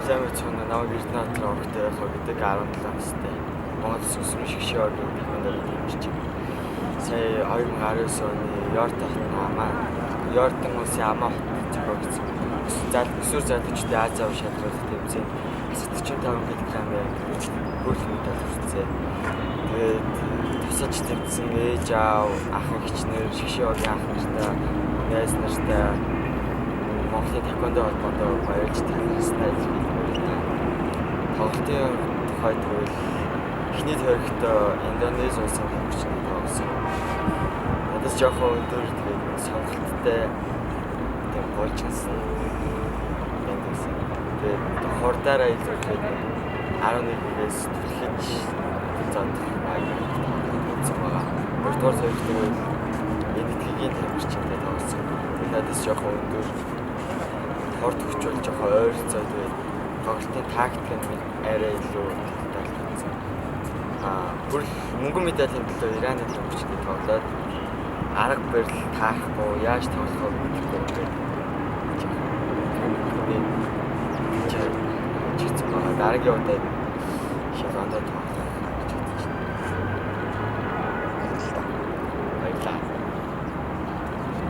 Сайн мэцэн намайг Эрдэнэ Огтой яг гэдэг 17 настай. Монгол Улсын өсвөрийн шгшээ орны таеквондоор дэмжиж байна. Сая 2019 оны Йордан хотын Амаа Йордан улсын Амаа хотод зохиогдсон. Зал өсвөр залуучдын Ази ав шалралт тэмцээнд 45 кг-ийн бүрэл медаль хүртсэн. Тэгээд тусаж тэмцсэн ээж аав, ах эгч нар, шгшээ орны ах нартай, найз нартай Монголын таеквондо холбоотой баярлж талархснаа илэрхийлмээр байна. Тоглолтын тухай тэгвэл эхний тойрогтоо Индонез улсын тамирчид тоглосон. Надаас жоохон өндөр, тэгээд сонголттой тийм голжинсан байсан. Тэгээд хурдаараа илэрхийлээд 11-ээс түлхэж зодох маягаар тоглосон байгаа. Хоёрдугаар тойрогт тэгвэл Энэтхэгийн тамирчидтай тоглосон. Энэ надаас жоохон өндөр, хорт хүчүүл жоохон ойролцоо, тэгээд тоглолтын тактик нь арай илүү талтай. Аа, бүр мөнгөн медалийн төлөө Ираны тамирчидтай тоглоод арга барил таахгүй, яаж тоглохоо мэдэхгүй ингээд чигцэн байгаа. Дараагийн удаа шалгоондоо тоглох